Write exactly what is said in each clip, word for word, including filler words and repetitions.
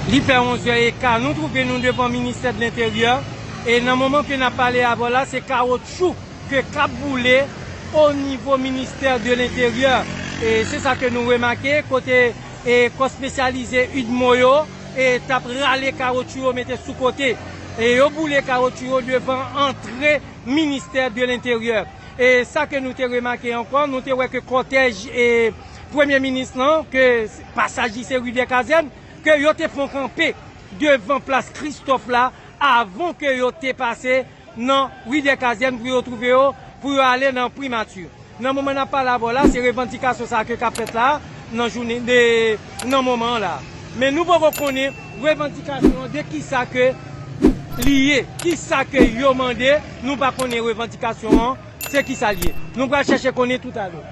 Li fè onz è e ka, nou twouve nou devan ministè de lenteryè, e nan moman ke n ap pale avè w la, se kawotchou ke k ap boule o nivo ministè de lenteryè. E se sa ke nou remake, kote e kò espesyalize UDMO yo e t ap rale kawotchou yo mete sou kote. E yo boule kawotchou yo devan antre ministè de lenteryè. E sa ke nou te remake ankò, nou te wè ke kòtèj e premye minis lan, ke pasaj li se ri dè Kazèn, ke yo te fon kanpe devan plas Kristòf la avan ke yo te pase nan ri dè Kazèn pou yo twouve yo, pou yo ale nan primati. Nan moman n ap pale avè w la, se revandikasyon sa a ke k ap fèt la, nan jounen, de, nan moman an la. Men nou poko konnen revandikasyon an de kisa ke li ye, kisa ke yo mande, nou pa konnen revandikasyon an, se kisa l ye. Nou pral chèche konnen toutalè.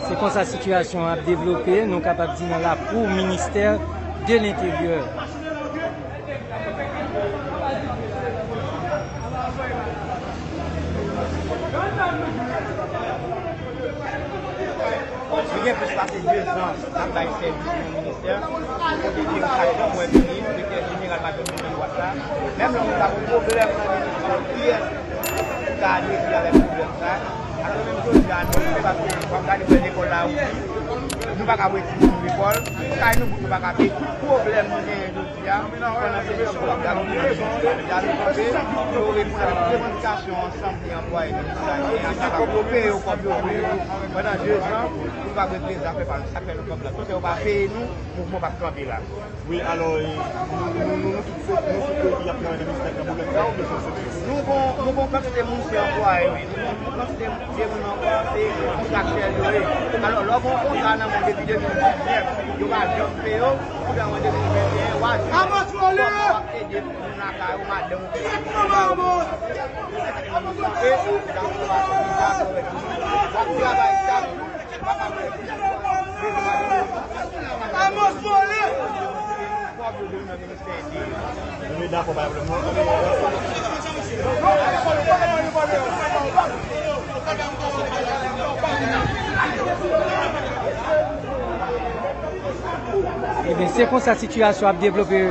Se konsa sitiyasyon an ap devlope, nou kapab di nan lakou ministè de lenteryè. Nou gen plis pase de zan n ap bay sèvis nan ministè, kote ke nou chak jou mwen vini, Direktè Jeneral Madanm Michel Watts la, menm lè nou ta gen pwoblèm nan ministè, kiyès ki ka ale avèk pwoblèm sa? Alò, menm jodi a, nou rive paske w ap gade prè lekòl la, nou pa ka voye timoun lekòl, kay nou bout, nou pa ka peye tout pwoblèm nou genyen jodi a, pandan se tan w ap gade, nou kanpe, nou reponn avèk tout revandikasyon ansanm de anplwaye nou genyen, nou pa ka peye yo kòb yo dwe yo pandan de zan, pou nou pa regle zafè pa nou, sa k fè nou kanpe la. Tout lè yo pa peye nou, mouvman p ap kanpe la. Wi, alò, e, nou, nou, nou, nou tout se, nou tout peyi ap nan, nan ministè nan pwoblèm sa, oubyen se, se, se Nou gon, nou gon kantite moun se anplwaye yo ye. Nou gon kantite de moun ankò se kontraktè yo ye. Alò, lè w gon kontra nan men w depi de mil diznèf, yo pa janm peye w, ou fè an de mil venteyen, w a jwenn kòman w ap ede moun lakay ou, madanm ou, pitit ou, e w ap travay chak jou. W ap travay chak jou. Amos vole! Nou dakò, pa pwoblèm non. Ebyen, se konsa sitiyasyon ap devlope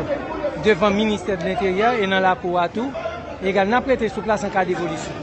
devan ministè de lenteryè e nan lakou a tou. Egal, n ap rete sou plas an ka de evolisyon.